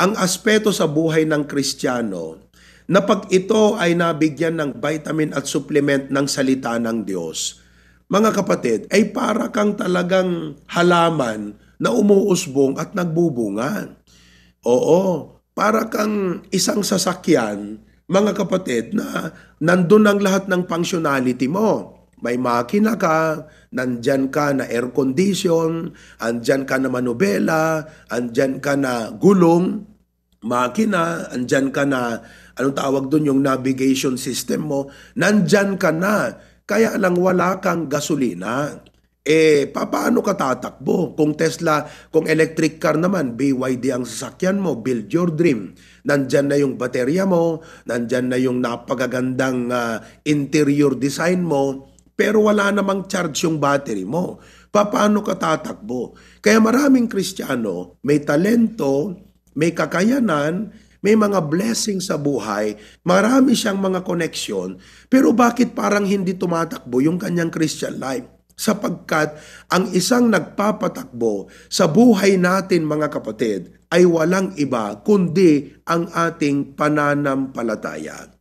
ang aspeto sa buhay ng Kristiyano na pag ito ay nabigyan ng vitamin at supplement ng salita ng Diyos, mga kapatid, ay para kang talagang halaman na umuusbong at nagbubunga. Oo, para kang isang sasakyan, mga kapatid, na nandun ang lahat ng functionality mo. May makina ka, nandyan ka na air condition, andyan ka na manubela, andyan ka na gulong, makina, andyan ka na, anong tawag doon, yung navigation system mo, nandyan ka na. Kaya lang wala kang gasolina. Paano ka tatakbo? Kung Tesla, kung electric car naman, BYD ang sasakyan mo, build your dream. Nandyan na yung baterya mo, nandyan na yung napagagandang interior design mo, pero wala namang charge yung battery mo. Paano ka tatakbo? Kaya maraming Kristiyano, may talento, may kakayanan, may mga blessings sa buhay, marami siyang mga connection, pero bakit parang hindi tumatakbo yung kanyang Christian life? Sapagkat ang isang nagpapatakbo sa buhay natin, mga kapatid, ay walang iba kundi ang ating pananampalataya.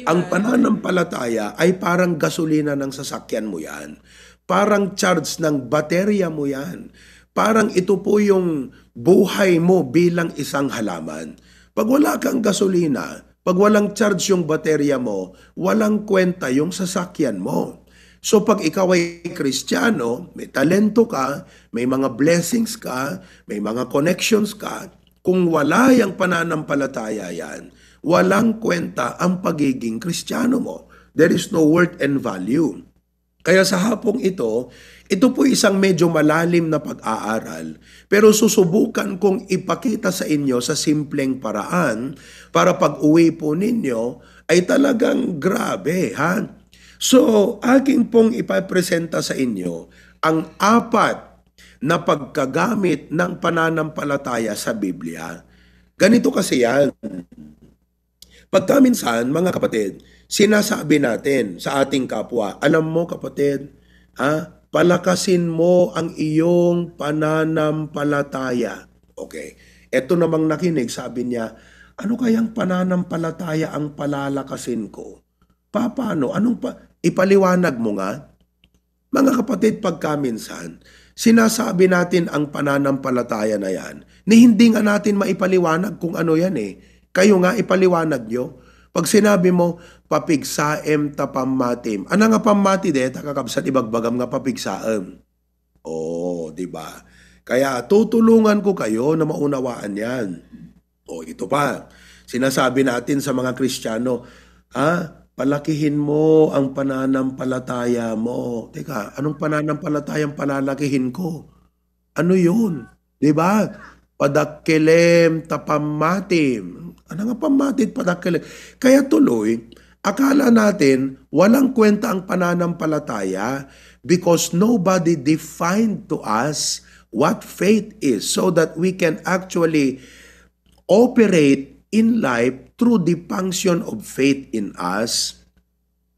Ang pananampalataya ay parang gasolina ng sasakyan mo yan. Parang charge ng baterya mo yan. Parang ito po yung buhay mo bilang isang halaman. Pag wala kang gasolina, pag walang charge yung baterya mo, walang kwenta yung sasakyan mo. So pag ikaw ay Kristiyano, may talento ka, may mga blessings ka, may mga connections ka, kung wala yung pananampalataya yan, walang kwenta ang pagiging Kristiyano mo. There is no worth and value. Kaya sa hapong ito po isang medyo malalim na pag-aaral, pero susubukan kong ipakita sa inyo sa simpleng paraan para pag-uwi po ninyo ay talagang grabe, ha? So, aking pong ipapresenta sa inyo ang 4 na pagkagamit ng pananampalataya sa Biblia. Ganito kasi yan. Pagkaminsan, mga kapatid, sinasabi natin sa ating kapwa, alam mo kapatid, palakasin mo ang iyong pananampalataya. Okay. Ito namang nakinig, sabi niya, ano kayang pananampalataya ang palalakasin ko? Paano? Ipaliwanag mo nga. Mga kapatid, pagkaminsan, sinasabi natin ang pananampalataya na yan, ni hindi nga natin maipaliwanag kung ano yan eh. Kayo nga ipaliwanag nyo. Pag sinabi mo, papigsaem tapamatim. Ano nga pamati de? Takakabsat ibagbagam nga papigsaem. Di ba? Kaya tutulungan ko kayo na maunawaan yan. Ito pa. Sinasabi natin sa mga Kristiyano, palakihin mo ang pananampalataya mo. Teka, anong pananampalatayang palalakihin ko? Ano yun? Diba? Padakkelem tapamatim. Ano nga pamatit padakkelem? Kaya tuloy, akala natin walang kwenta ang pananampalataya because nobody defined to us what faith is so that we can actually operate in life through the function of faith in us.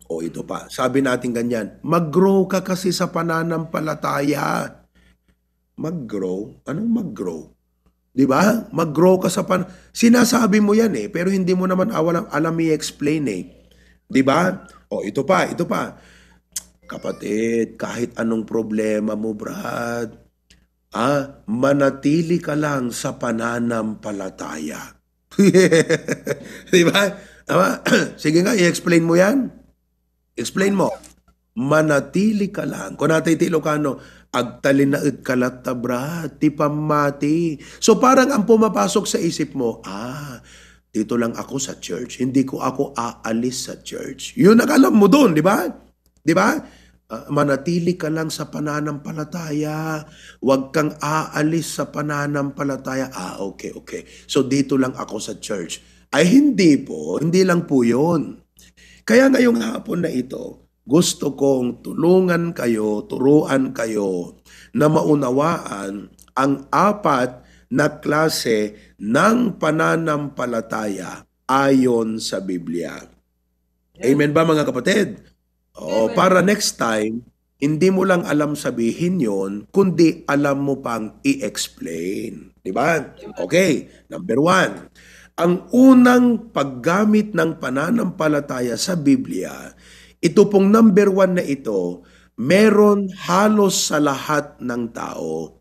Ito pa, sabi natin ganyan, mag-grow ka kasi sa pananampalataya. Mag-grow? Anong mag-grow? Diba? Mag-grow ka sa sinasabi mo yan eh, pero hindi mo naman alam i-explain eh. Diba? Ito pa. Kapatid, kahit anong problema mo, Brad, manatili ka lang sa pananampalataya. Diba? Sige nga, i-explain mo yan. Explain mo. Manatili ka lang. Kung natay ti Ilocano, agtalinaid kalat tabra, ti pamati. So parang ang pumapasok sa isip mo, dito lang ako sa church. Hindi ko ako aalis sa church. Yun ang alam mo doon, di ba? Di ba? Manatili ka lang sa pananampalataya. Huwag kang aalis sa pananampalataya. Okay. So dito lang ako sa church. Ay hindi po, hindi lang po yun. Kaya ngayong hapon na ito, gusto kong tulungan kayo, turuan kayo na maunawaan ang 4 na klase ng pananampalataya ayon sa Biblia. Amen ba mga kapatid? Para next time, Hindi mo lang alam sabihin yon, kundi alam mo pang i-explain. Di ba? Okay, number one. Ang unang paggamit ng pananampalataya sa Biblia, ito pong number one na ito, meron halos sa lahat ng tao.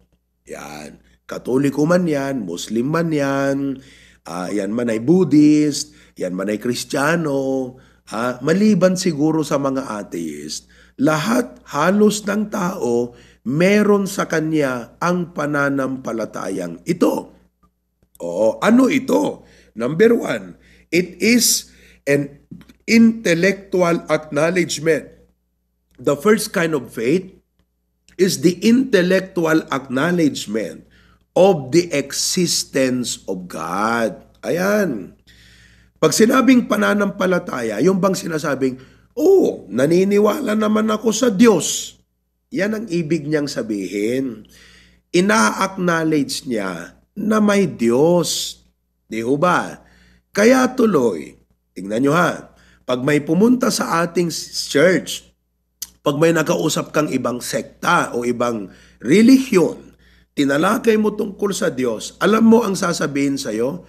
Yan. Katoliko man yan, Muslim man yan, yan man ay Buddhist, yan man ay Kristiyano, maliban siguro sa mga atheist, lahat halos ng tao meron sa kanya ang pananampalatayang ito. Oo, ano ito? Number one, it is an intellectual acknowledgement. The first kind of faith is the intellectual acknowledgement of the existence of God. Ayan. Pag sinabing pananampalataya, yung bang sinasabing, oh, naniniwala naman ako sa Diyos. Yan ang ibig niyang sabihin. Ina-acknowledge niya na may Diyos. Di ho ba? Kaya tuloy, tingnan nyo ha, pag may pumunta sa ating church, pag may nakausap kang ibang sekta o ibang relihiyon, tinalakay mo tungkol sa Diyos, alam mo ang sasabihin sa'yo?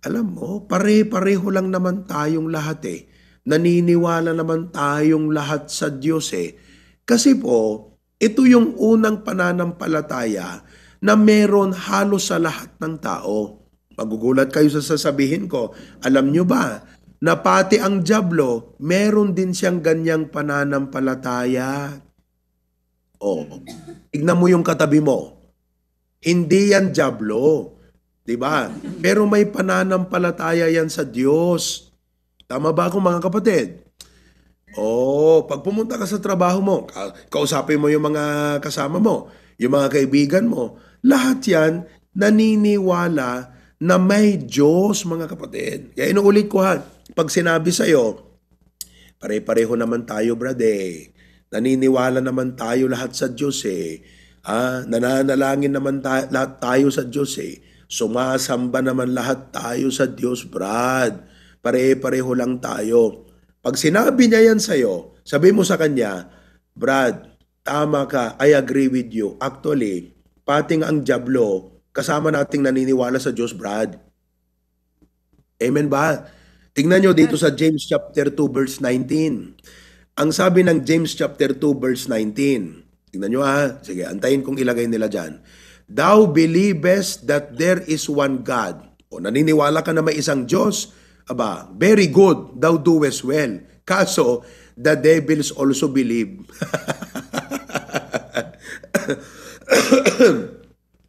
Alam mo, pare-pareho lang naman tayong lahat eh. Naniniwala naman tayong lahat sa Diyos eh. Kasi po, ito yung unang pananampalataya na meron halos sa lahat ng tao. Magugulat kayo sa sasabihin ko, alam nyo ba, na pati ang dyablo, meron din siyang ganyang pananampalataya. Oh, tignan mo yung katabi mo. Hindi yan dyablo. Diba? Pero may pananampalataya yan sa Diyos. Tama ba ako mga kapatid? Oh, pag pumunta ka sa trabaho mo, kausapin mo yung mga kasama mo, yung mga kaibigan mo, lahat yan naniniwala na may Diyos, mga kapatid. Kaya inuulit ko ha, pag sinabi sa'yo, pare-pareho naman tayo, brad eh. Naniniwala naman tayo lahat sa Diyos eh. Nananalangin naman lahat tayo sa Diyos eh. Sumasamba naman lahat tayo sa Diyos, brad. Pare-pareho lang tayo. Pag sinabi niya yan sa'yo, sabi mo sa kanya, brad, tama ka, I agree with you. Actually, pating ang dyablo, kasama nating naniniwala sa Diyos, brad. Amen ba? Tingnan nyo dito sa James chapter 2 verse 19. Ang sabi ng James chapter 2 verse 19. Tingnan nyo ha. Sige, antayin kong ilagay nila dyan. Thou believest that there is one God. O naniniwala ka na may isang Diyos? Aba, very good, thou doest well. Kaso, the devils also believe.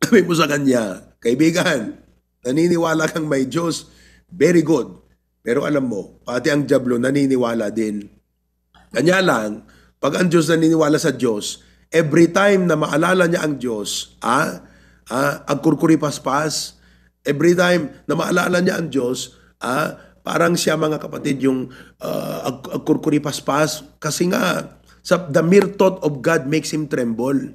Sabi mo sa kanya, kaibigan, naniniwala kang may Diyos, very good. Pero alam mo, pati ang dyablo naniniwala din. Kanya lang, pag ang Diyos naniniwala sa Diyos, every time na maalala niya ang Diyos, agkurkuri paspas, every time na maalala niya ang Diyos, parang siya mga kapatid yung agkurkuri paspas, kasi nga, the mere thought of God makes him tremble.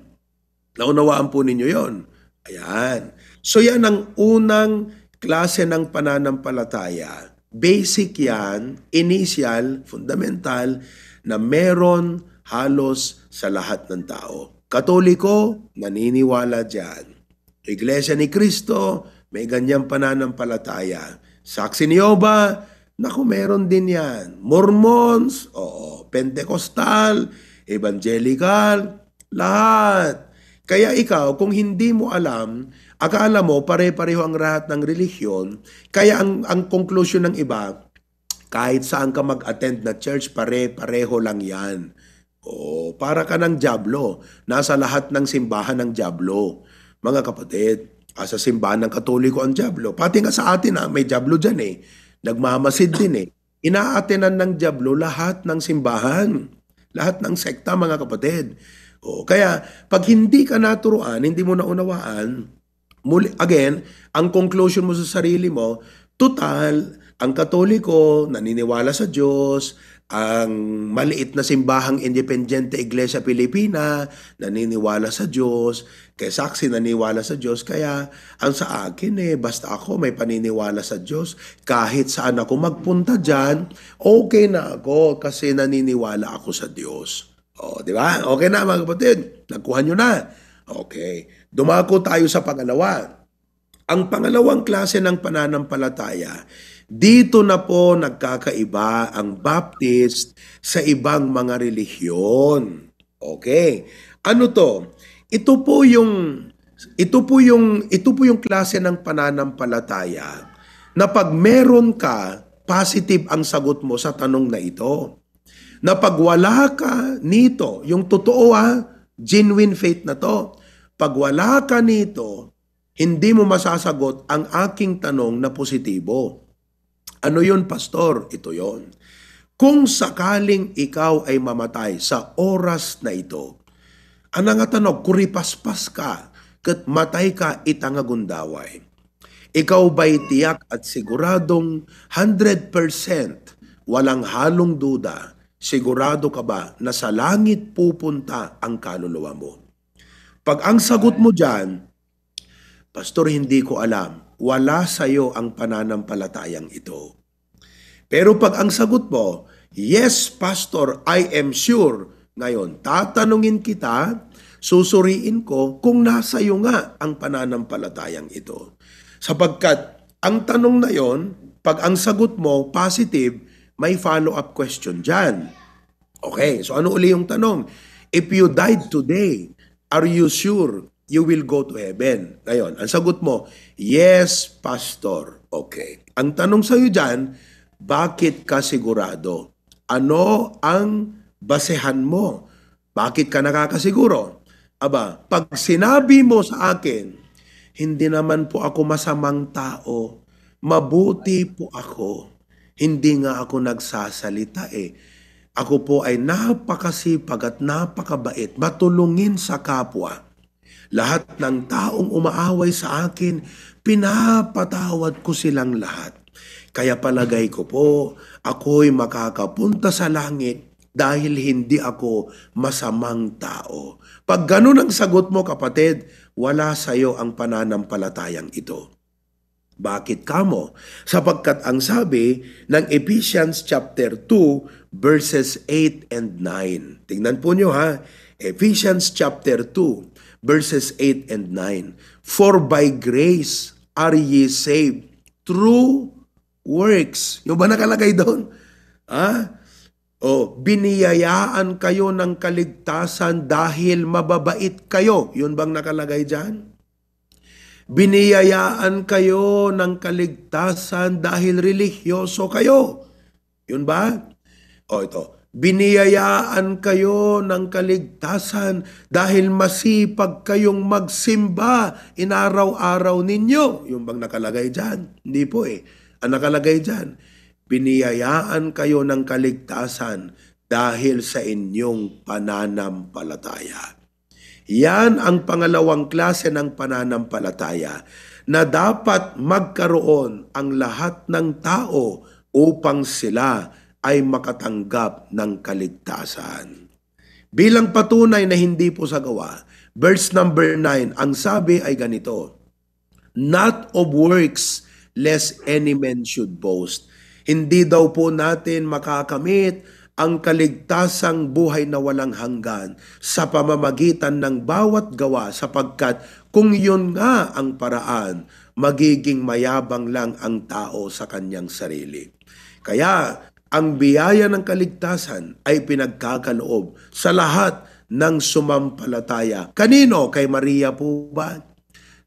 Naunawaan po ninyo yon. Ayan. So yan ang unang klase ng pananampalataya. Basic yan, initial, fundamental, na meron halos sa lahat ng tao. Katoliko, naniniwala dyan. Iglesia ni Cristo, may ganyang pananampalataya. Saksi ni Jehovah, naku, meron din yan. Mormons, oo, Pentecostal, Evangelical, lahat. Kaya ikaw, kung hindi mo alam, akala mo pare-pareho ang lahat ng relihiyon, kaya ang conclusion ng iba, kahit saan ka mag-attend na church, pare-pareho lang yan. O, para ka ng dyablo. Nasa lahat ng simbahan ng dyablo. Mga kapatid, sa simbahan ng Katoliko ang dyablo. Pati nga sa atin, may dyablo dyan eh. Nagmamasid din eh. Inaatenan ng dyablo lahat ng simbahan. Lahat ng sekta, mga kapatid. O, kaya, pag hindi ka naturuan, hindi mo naunawaan, again, ang conclusion mo sa sarili mo, total, ang Katoliko, naniniwala sa Diyos, ang maliit na simbahang Independiente Iglesia Pilipina, naniniwala sa Diyos, kay Saksi naniniwala sa Diyos, kaya ang sa akin basta ako may paniniwala sa Diyos, kahit saan ako magpunta dyan, okay na ako kasi naniniwala ako sa Diyos. O, di ba? Okay na mga kapatid. Nakuha nyo na. Okay. Dumako tayo sa pangalawa. Ang pangalawang klase ng pananampalataya, dito na po nagkakaiba ang Baptist sa ibang mga relihiyon. Okay. Ano to? Ito po yung klase ng pananampalataya na pag meron ka, positive ang sagot mo sa tanong na ito. Na pag wala ka nito, yung totoo genuine faith na to, pag wala ka nito, hindi mo masasagot ang aking tanong na positibo. Ano yun, Pastor? Ito yun. Kung sakaling ikaw ay mamatay sa oras na ito, anang tanong, kuripaspas ka, kat matay ka itangagundaway. Ikaw ba'y tiyak at siguradong 100%, walang halong duda, sigurado ka ba na sa langit pupunta ang kaluluwa mo? Pag ang sagot mo dyan, Pastor, hindi ko alam, wala sa'yo ang pananampalatayang ito. Pero pag ang sagot mo, yes, Pastor, I am sure, ngayon, tatanungin kita, susuriin ko kung nasa iyo nga ang pananampalatayang ito. Sapagkat ang tanong na yon, pag ang sagot mo positive, may follow-up question dyan. Okay, so ano uli yung tanong? If you died today, are you sure you will go to heaven? Ngayon, ang sagot mo, yes, Pastor. Okay. Ang tanong sa'yo dyan, bakit ka sigurado? Ano ang basehan mo? Bakit ka nakakasiguro? Aba, pag sinabi mo sa akin, hindi naman po ako masamang tao, mabuti po ako. Hindi nga ako nagsasalita Ako po ay napakasipag at napakabait, matulungin sa kapwa. Lahat ng taong umaaway sa akin, pinapatawad ko silang lahat. Kaya palagay ko po, ako'y makakapunta sa langit dahil hindi ako masamang tao. Pag ganun ang sagot mo, kapatid, wala sa'yo ang pananampalatayang ito. Bakit kamo? Sapagkat ang sabi ng Ephesians chapter 2 verses 8 and 9. Tingnan po nyo Ephesians chapter 2 verses 8 and 9. For by grace are ye saved through works. Yung ba nakalagay doon? Biniyayaan kayo ng kaligtasan dahil mababait kayo. Yun bang nakalagay dyan? Biniyayaan kayo ng kaligtasan dahil religyoso kayo. Yun ba? Ito. Biniyayaan kayo ng kaligtasan dahil masipag kayong magsimba inaraw-araw ninyo. Yun bang nakalagay dyan? Hindi po Ang nakalagay dyan, biniyayaan kayo ng kaligtasan dahil sa inyong pananampalataya. Yan ang pangalawang klase ng pananampalataya na dapat magkaroon ang lahat ng tao upang sila ay makatanggap ng kaligtasan. Bilang patunay na hindi po sa gawa, verse number 9, ang sabi ay ganito, not of works, lest any man should boast. Hindi daw po natin makakamit ang kaligtasang buhay na walang hanggan sa pamamagitan ng bawat gawa sapagkat kung yun nga ang paraan, magiging mayabang lang ang tao sa kanyang sarili. Kaya ang biyaya ng kaligtasan ay pinagkakaloob sa lahat ng sumampalataya. Kanino? Kay Maria po ba?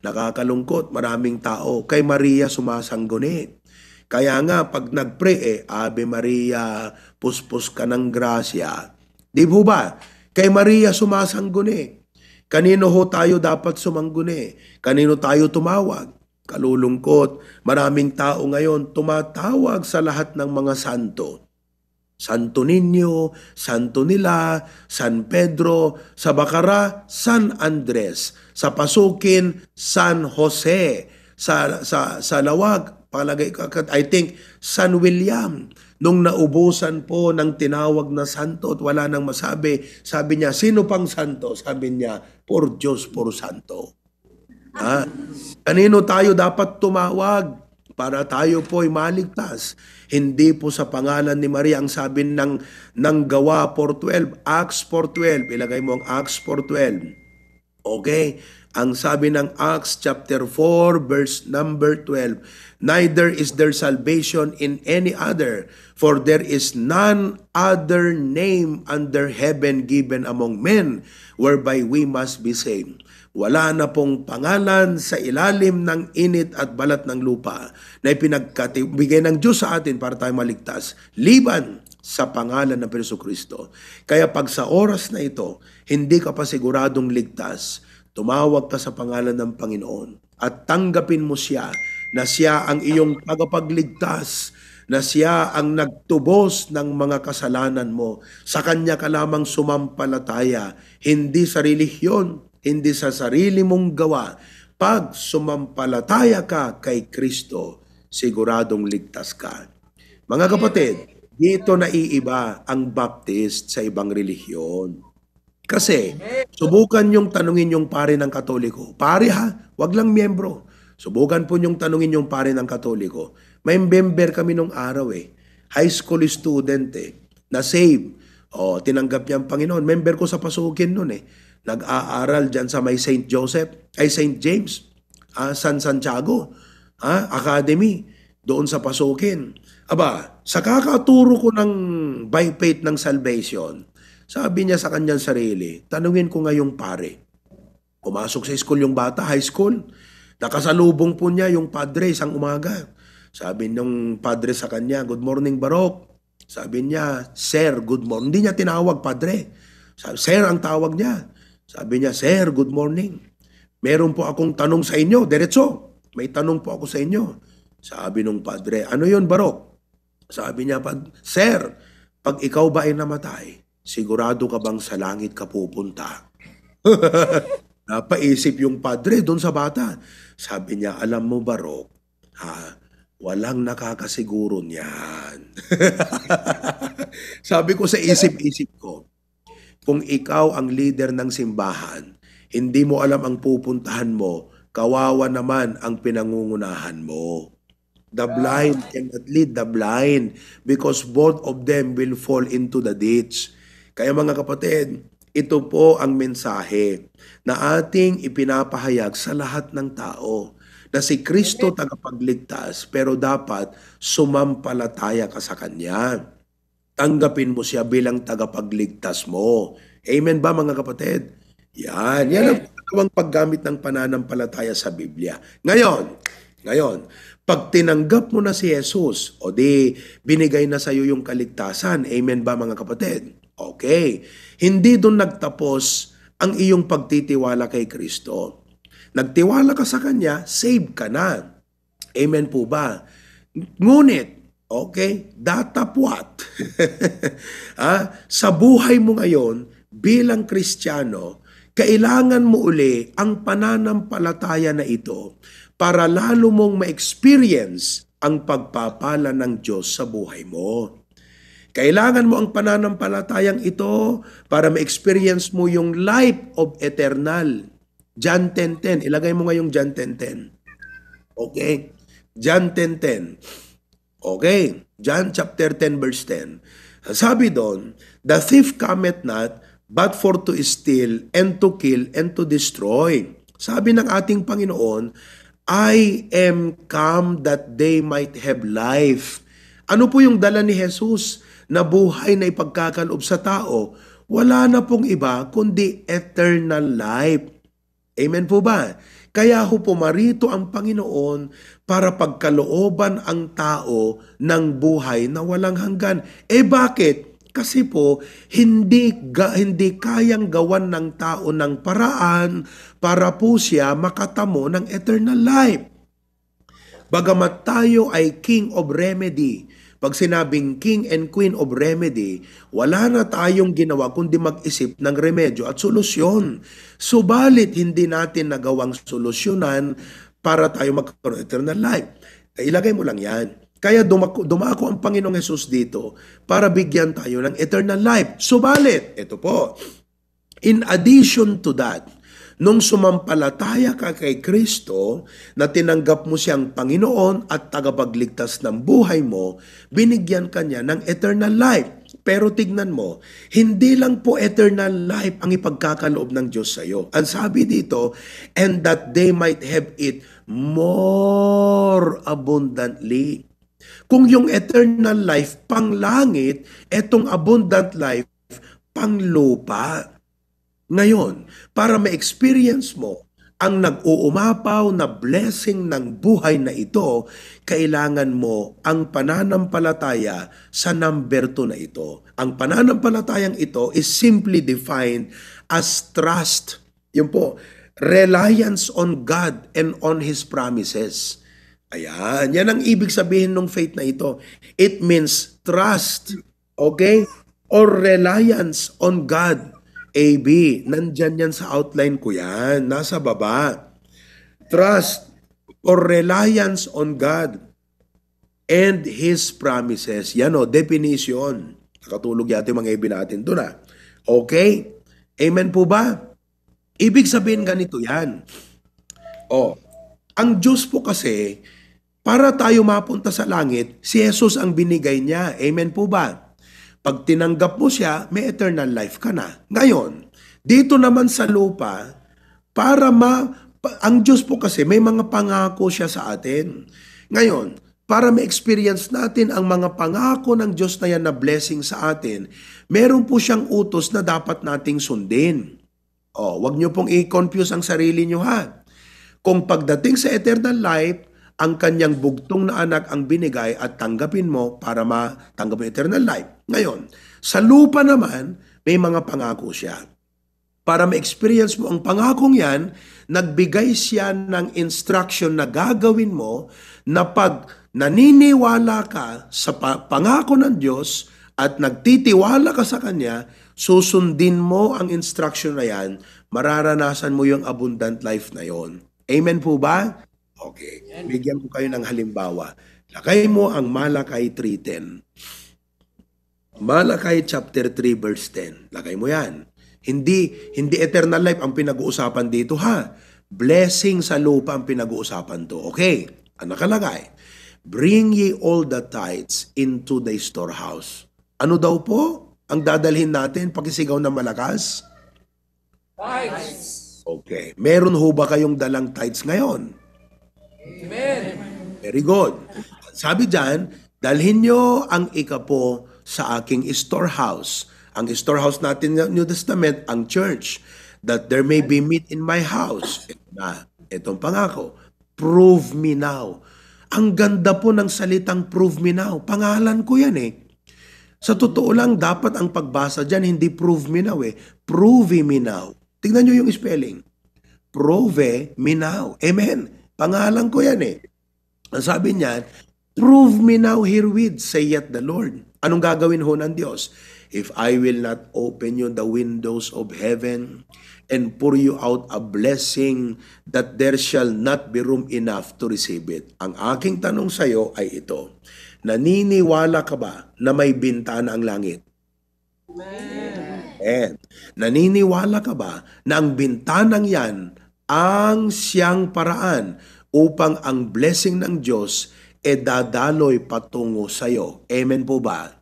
Nakakalungkot, maraming tao kay Maria sumasangguni. Kaya nga, pag nag-pray, Ave Maria, puspos ka ng grasya. Di po ba? Kay Maria sumasangguni. Kanino ho tayo dapat sumangguni? Kanino tayo tumawag? Kalulungkot, maraming tao ngayon tumatawag sa lahat ng mga santo. Santo Niño, Santo Nila, San Pedro, sa Bacara, San Andres, sa Pasukin, San Jose, sa Lawag, I think, San William. Nung naubusan po ng tinawag na santo at wala nang masabi, sabi niya, sino pang santo? Sabi niya, por Diyos, por santo. Kanino tayo dapat tumawag? para tayo po'y maligtas. Hindi po sa pangalan ni Maria ang sabi ng Gawa 4:12, Acts 4:12, ilagay mo ang Acts 4:12. Okay? Ang sabi ng Acts chapter 4 verse number 12, neither is there salvation in any other, for there is none other name under heaven given among men whereby we must be saved. Wala na pong pangalan sa ilalim ng init at balat ng lupa na ipinagbigay ng Diyos sa atin para tayo maligtas, liban sa pangalan ng Jesucristo. Kaya pag sa oras na ito, hindi ka pa siguradong ligtas, tumawag ka sa pangalan ng Panginoon at tanggapin mo siya na siya ang iyong tagapagligtas, na siya ang nagtubos ng mga kasalanan mo. Sa Kanya ka lamang sumampalataya, hindi sa relihiyon, hindi sa sarili mong gawa. Pag sumampalataya ka kay Kristo, siguradong ligtas ka. Mga kapatid, dito naiiba ang Baptist sa ibang relihiyon. Kasi, subukan yung tanungin yung pare ng Katoliko. Pare ha, wag lang miyembro. Subukan po yung tanungin yung pare ng Katoliko. May member kami nung araw high school student na save. Tinanggap niya ang Panginoon. Member ko sa pasukin nun Nag-aaral dyan sa may St. James, San Santiago, Academy, doon sa pasukin. Aba, sa kakaturo ko ng by faith ng salvation, sabi niya sa kanyang sarili, tanungin ko ngayong pare. Pumasok sa school yung bata, high school. Nakasalubong po niya yung padre isang umaga. Sabi ng padre sa kanya, good morning Barok. Sabi niya, sir, good morning. Hindi niya tinawag padre. Sabi, sir ang tawag niya. Sabi niya, sir, good morning. Meron po akong tanong sa inyo, diretso. May tanong po ako sa inyo. Sabi nung padre, ano yun Barok? Sabi niya, sir, pag ikaw ba ay namatay, sigurado ka bang sa langit ka pupunta? Napaisip yung padre doon sa bata. Sabi niya, alam mo Barok, walang nakakasiguro niyan. Sabi ko sa isip-isip ko, kung ikaw ang leader ng simbahan, hindi mo alam ang pupuntahan mo, kawawa naman ang pinangungunahan mo. The blind cannot lead the blind because both of them will fall into the ditch. Kaya mga kapatid, ito po ang mensahe na ating ipinapahayag sa lahat ng tao na si Kristo tagapagligtas pero dapat sumampalataya ka sa Kanya. Tanggapin mo siya bilang tagapagligtas mo. Amen ba mga kapatid? Yan ang pangalawang paggamit ng pananampalataya sa Biblia. Ngayon, pag tinanggap mo na si Jesus, o di binigay na sa iyo yung kaligtasan. Amen ba mga kapatid? Okay. Hindi doon nagtapos ang iyong pagtitiwala kay Kristo. Nagtiwala ka sa Kanya, save ka na. Amen po ba? Ngunit, okay, datapwat. Sa buhay mo ngayon, bilang Kristiyano, kailangan mo uli ang pananampalataya na ito para lalo mong ma-experience ang pagpapala ng Diyos sa buhay mo. Kailangan mo ang pananampalatayang ito para ma-experience mo yung life of eternal. John 10:10. Ilagay mo ngayong John 10:10. Okay? John 10:10. Okay? John chapter 10 verse 10. Sabi doon, the thief cometh not, but for to steal, and to kill, and to destroy. Sabi ng ating Panginoon, I am come that they might have life. Ano po yung dala ni Jesus na buhay na ipagkakaloob sa tao? Wala na pong iba kundi eternal life. Amen po ba? Kaya ho pumarito ang Panginoon para pagkalooban ang tao ng buhay na walang hanggan. Bakit? Kasi po, hindi kayang gawan ng tao ng paraan para po siya makatamo ng eternal life. Bagamat tayo ay King of Remedy, pag sinabing King and Queen of Remedy, wala na tayong ginawa kundi mag-isip ng remedyo at solusyon. Subalit hindi natin nagawang solusyonan para tayo magkaroon ng eternal life. Ilagay mo lang yan. Kaya dumako ang Panginoong Hesus dito para bigyan tayo ng eternal life. Subalit, ito po, in addition to that, Nung sumampalataya ka kay Kristo, na tinanggap mo siyang Panginoon at tagapagligtas ng buhay mo, binigyan ka niya ng eternal life. Pero tignan mo, hindi lang po eternal life ang ipagkakaloob ng Diyos sa iyo. Ang sabi dito, and that they might have it more abundantly. Kung yung eternal life pang langit, etong abundant life pang lupa. Ngayon, para ma-experience mo ang nag-uumapaw na blessing ng buhay na ito, kailangan mo ang pananampalataya sa number 2 na ito. Ang pananampalatayang ito is simply defined as trust. Yun po, reliance on God and on His promises. Ayan, yan ang ibig sabihin ng faith na ito. It means trust, okay? Or reliance on God. AB, nandyan yan sa outline ko yan, nasa baba. Trust or reliance on God and His promises. Yan o, definition. Nakatulog yata yung mga ibig natin doon ha. Okay? Amen po ba? Ibig sabihin ganito yan. O, ang Diyos po kasi, para tayo mapunta sa langit, si Jesus ang binigay niya. Amen po ba? Pag tinanggap mo siya, may eternal life ka na. Ngayon, dito naman sa lupa, ang Diyos po kasi may mga pangako siya sa atin. Ngayon, para ma-experience natin ang mga pangako ng Diyos na yan na blessing sa atin, meron po siyang utos na dapat nating sundin. Wag niyo pong i-confuse ang sarili niyo ha. Kung pagdating sa eternal life, ang kanyang bugtong na anak ang binigay at tanggapin mo para matanggap ang eternal life. Ngayon, sa lupa naman, may mga pangako siya. Para ma-experience mo ang pangakong yan, nagbigay siya ng instruction na gagawin mo na pag naniniwala ka sa pangako ng Diyos at nagtitiwala ka sa Kanya, susundin mo ang instruction na yan, mararanasan mo yung abundant life na yon. Amen po ba? Okay, bigyan ko kayo ng halimbawa. Lakay mo ang Malakay 3:10. Malakay chapter 3 verse 10. Lakay mo yan. Hindi eternal life ang pinag-uusapan dito ha. Blessing sa lupa ang pinag-uusapan to. Okay, ang nakalagay. Bring ye all the tithes into the storehouse. Ano daw po ang dadalhin natin? Pakisigaw na malakas? Tithes. Okay, meron ho ba kayong dalang tithes ngayon? Amen. Very good. Sabi dyan, dalhin nyo ang ikapo sa aking storehouse. Ang storehouse natin ng New Testament, ang church, that there may be meat in my house. Itong pangako, prove me now. Ang ganda po ng salitang prove me now. Pangalan ko yan eh. Sa totoo lang, dapat ang pagbasa dyan, hindi prove me now eh. Prove me now. Tingnan nyo yung spelling. Prove me now. Amen. Pangalan ko yan eh. Ang sabi niya, prove me now herewith, saith the Lord. Anong gagawin ho ng Diyos? If I will not open you the windows of heaven and pour you out a blessing that there shall not be room enough to receive it. Ang aking tanong sa iyo ay ito. Naniniwala ka ba na may bintana ang langit? Amen. Naniniwala ka ba na ang bintanang yan ang siyang paraan upang ang blessing ng Diyos dadaloy patungo sa iyo? Amen po ba?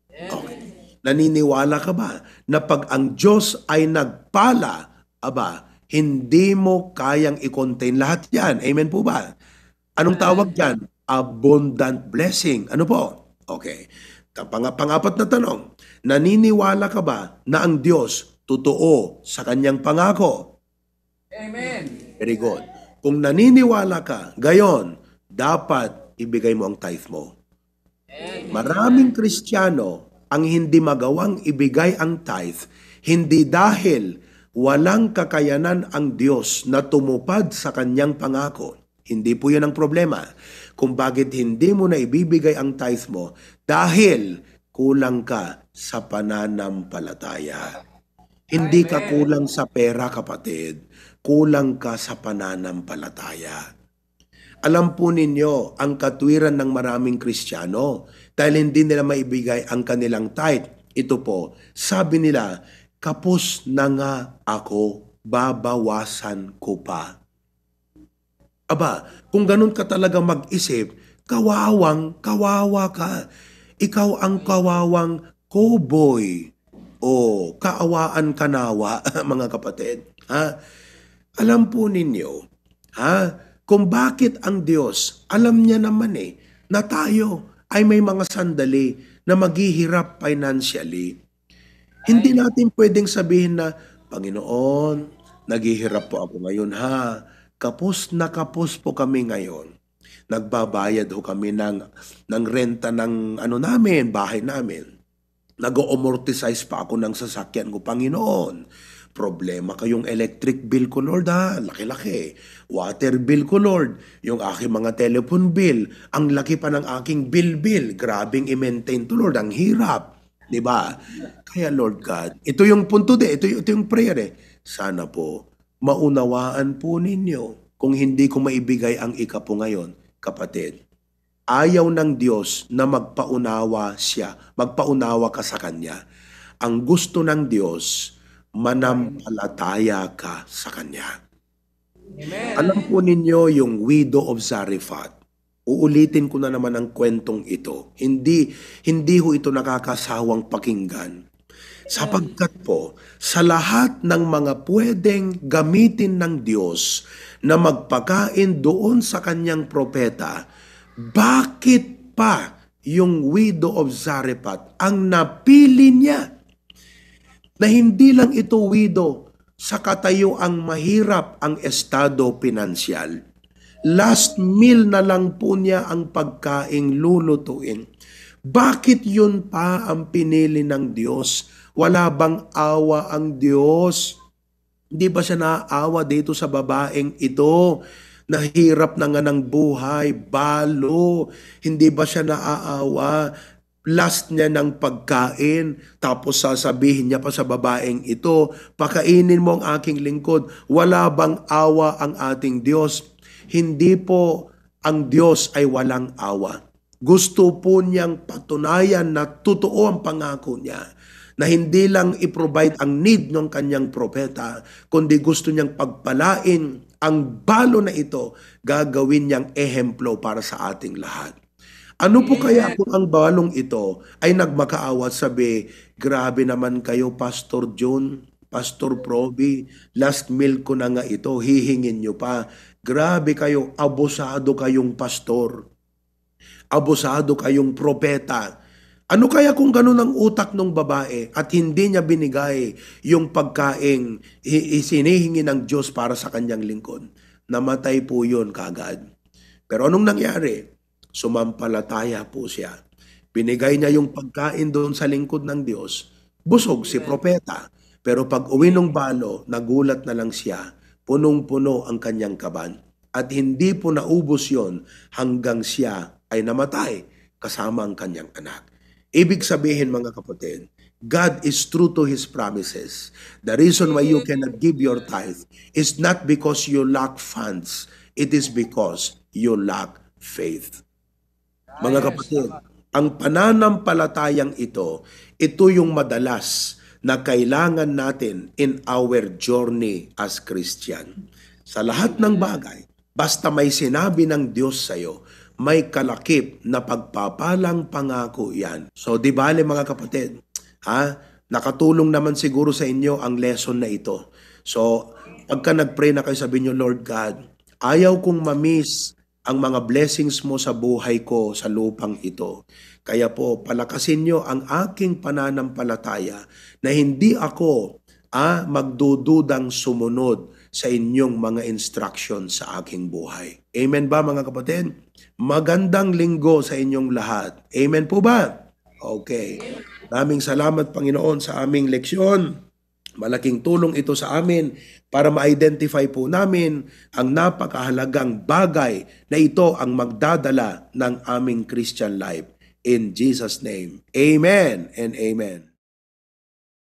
Okay. Naniniwala ka ba na pag ang Diyos ay nagpala, hindi mo kayang i-contain lahat yan? Amen po ba? Anong tawag dyan? Abundant blessing. Ano po? Okay. Pang-apat na tanong, naniniwala ka ba na ang Diyos totoo sa kanyang pangako? Amen. Very good. Kung naniniwala ka, gayon, dapat ibigay mo ang tithe mo. Maraming Kristiyano ang hindi magawang ibigay ang tithe, hindi dahil walang kakayanan ang Diyos na tumupad sa kanyang pangako. Hindi po yun ang problema. Kung bakit hindi mo na ibibigay ang tithe mo, dahil kulang ka sa pananampalataya. Hindi ka kulang sa pera, kapatid. Kulang ka sa pananampalataya. Alam po ninyo ang katwiran ng maraming Kristiyano dahil hindi nila maibigay ang kanilang tithe. Ito po, sabi nila, kapos na nga ako. babawasan ko pa. Aba, kung ganun ka talaga mag-isip, kawawa ka. Ikaw ang kawawang cowboy. O, kaawaan ka nawa, mga kapatid. Ha? Alam po ninyo, ha? Kung bakit ang Diyos, alam niya naman na tayo ay may mga sandali na maghihirap financially. Hindi natin pwedeng sabihin na, Panginoon, naghihirap po ako ngayon ha. Kapos na kapos po kami ngayon. Nagbabayad ho kami ng renta ng bahay namin. Nag-o-amortize pa ako ng sasakyan ko, Panginoon. Problema kayong electric bill ko, Lord, ha? Laki-laki. Water bill ko, Lord. Yung aking mga telephone bill. Ang laki pa ng aking bill. Grabing i-maintain to, Lord. Ang hirap. Diba? Kaya, Lord God, ito yung punto ito yung prayer Sana po, maunawaan po ninyo kung hindi ko maibigay ang ikapo ngayon, kapatid. Ayaw ng Diyos na magpaunawa ka sa Kanya. Ang gusto ng Diyos, manampalataya ka sa Kanya. Amen. Alam po ninyo yung widow of Zarephath. Uulitin ko na naman ang kwentong ito. Hindi ho ito nakakasawang pakinggan. Sapagkat po, sa lahat ng mga pwedeng gamitin ng Diyos na magpakain doon sa kanyang propeta, bakit pa yung widow of Zarephath ang napili niya? Na hindi lang ito widow, sa katayuang mahirap ang estado pinansyal. Last meal na lang po niya ang pagkaing lulutuin. Bakit yun pa ang pinili ng Diyos? Wala bang awa ang Diyos? Hindi ba siya naaawa dito sa babaeng ito? Nahirap na nga ng buhay, balo. Hindi ba siya naaawa? Last niya ng pagkain, tapos sasabihin niya pa sa babaeng ito, pakainin mo ang aking lingkod. Wala bang awa ang ating Diyos? Hindi po ang Diyos ay walang awa. Gusto po niyang patunayan na totoo ang pangako niya, na hindi lang i-provide ang need ng kanyang propeta, kundi gusto niyang pagpalain ang balo na ito, gagawin niyang ehemplo para sa ating lahat. Ano po kaya kung ang balong ito ay nagmakaawa at sabi, grabe naman kayo, Pastor John, Pastor Proby, last meal ko na nga ito, hihingin nyo pa. Grabe kayo, abusado kayong pastor. Abusado kayong propeta. Ano kaya kung ganun ang utak ng babae at hindi niya binigay yung pagkaing isinihingi ng Diyos para sa kanyang lingkod? Namatay po yun kagad. Pero anong nangyari? Sumampalataya po siya. Binigay niya yung pagkain doon sa lingkod ng Diyos. Busog si propeta. Pero pag uwi ng balo, nagulat na lang siya. Punong-puno ang kanyang kaban. At hindi po naubos yon hanggang siya ay namatay kasama ang kanyang anak. Ibig sabihin mga kapatid, God is true to His promises. The reason why you cannot give your tithe is not because you lack funds. It is because you lack faith. Mga kapatid, ang pananampalatayang ito yung madalas na kailangan natin in our journey as Christian. Sa lahat ng bagay, basta may sinabi ng Diyos sa'yo, may kalakip na pagpapalang pangako yan. So, di bale mga kapatid, nakatulong naman siguro sa inyo ang lesson na ito. So, pagka nag-pray na kayo, sabihin nyo, Lord God, ayaw kong ma-miss ang mga blessings mo sa buhay ko sa lupang ito. Kaya po, palakasin nyo ang aking pananampalataya na hindi ako magdududang sumunod sa inyong mga instructions sa aking buhay. Amen ba mga kapatid? Magandang linggo sa inyong lahat. Amen po ba? Okay. Maraming salamat Panginoon sa aming leksyon. Malaking tulong ito sa amin para ma-identify po namin ang napakahalagang bagay na ito ang magdadala ng aming Christian life. In Jesus' name, amen and amen.